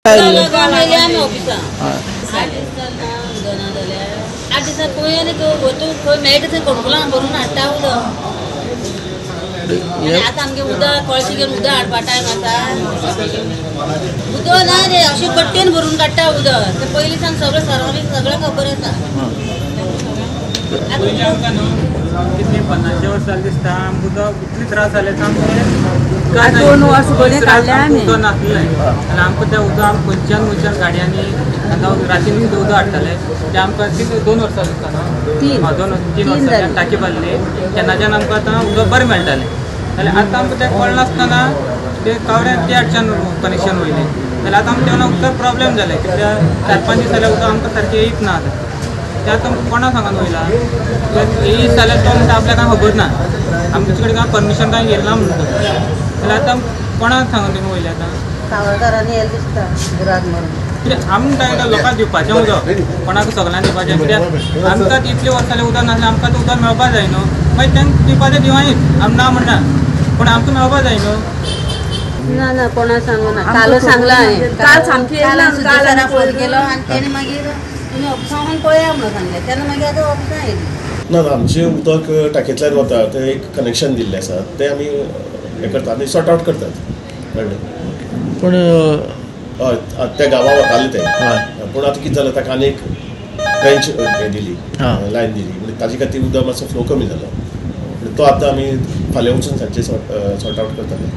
आठ दिसां खंय आनी खंय मेळटा थंय कणकुलां भरून हाडटा उदक. आतां आमगे उदक कळशी घेवन उदक हाडपा टायम आसा. उदक ना रे, अशें कट्टेन भरून काडटा उदक. तें पयलीं सावन सगळें सरावंडींग सगळें खबर आसा. पयलीं आमकां न्हू कितली 50 वर्सां जालीं दिसता आमकां उदक इतले त्रास जाले सामके. 2 वर्स बरें काडलें आमी. उदक नासलें आनी आमकां तें उदक आमी खंयच्यान खंयच्यान गाडयांनी रातीन सुद्दां उदक हाडटाले. तें आमकां 2 वर्सां दिसता न्हू, 3 वर्सां टाकी बांदली तेन्नाच्यान आमकां आतां उदक बरें मेळटालें. जाल्यार आतां आमकां तें कळनासतना तें कावऱ्यान त्या हाडच्यान कनेक्शन वयलें. जाल्यार आतां आमकां तेन्ना उदक प्रॉब्लेम जालें कित्याक 4-5 दीस जाल्यार उदक आमकां सारकें येयत ना. आतां तें आतां कोणा सांगून वयला येयत जाल्यार तो म्हणटा आपल्याक कांय खबर ना, आमचे कडेन कांय परमिशन कांय घेतला म्हणटा. जाल्यार आतां कोणाक सांगून तुमी वयले आतां सावरकारांनी येयलें दिसता बुराक मारून. कित्याक आमकां कांय लोकांक दिवपाचें उदक कोणाक सगळ्यांक दिवपाचें, कित्याक आमकां इतले वर्सां जालें उदक नासलें, आमकां तें उदक मेळपाक जाय न्हू. मागीर तांकां दिवपाचें दिवानीच, आमी ना म्हणना, पूण आमकां मेळपाक जाय न्हू. ना ना कोणा सांगू ना, काल सांगलां हांवें, काल सामकें काल फोन केलो आनी तेणें मागीर तुमी ऑफिसां वचून पळया म्हणून सांगलें. तेन्ना मागीर आतां ऑफिसां येयली. ना ना, आमचें उदक टाकयेंतल्यान वता तें एक कनेक्शन दिल्लें आसा, तें आमी हें करतात आनी सॉर्ट आवट करतात, कळ्ळें. पूण हय त्या गांवां वतालें तें, पूण आतां कितें जालें ताका आनी एक ब्रेंच हें दिली, लायन दिली, म्हणजे ताजे खातीर उदक मातसो फ्लो कमी जालो. तो आतां आमी फाल्यां वचून सांजचे सॉर्ट आवट करतले.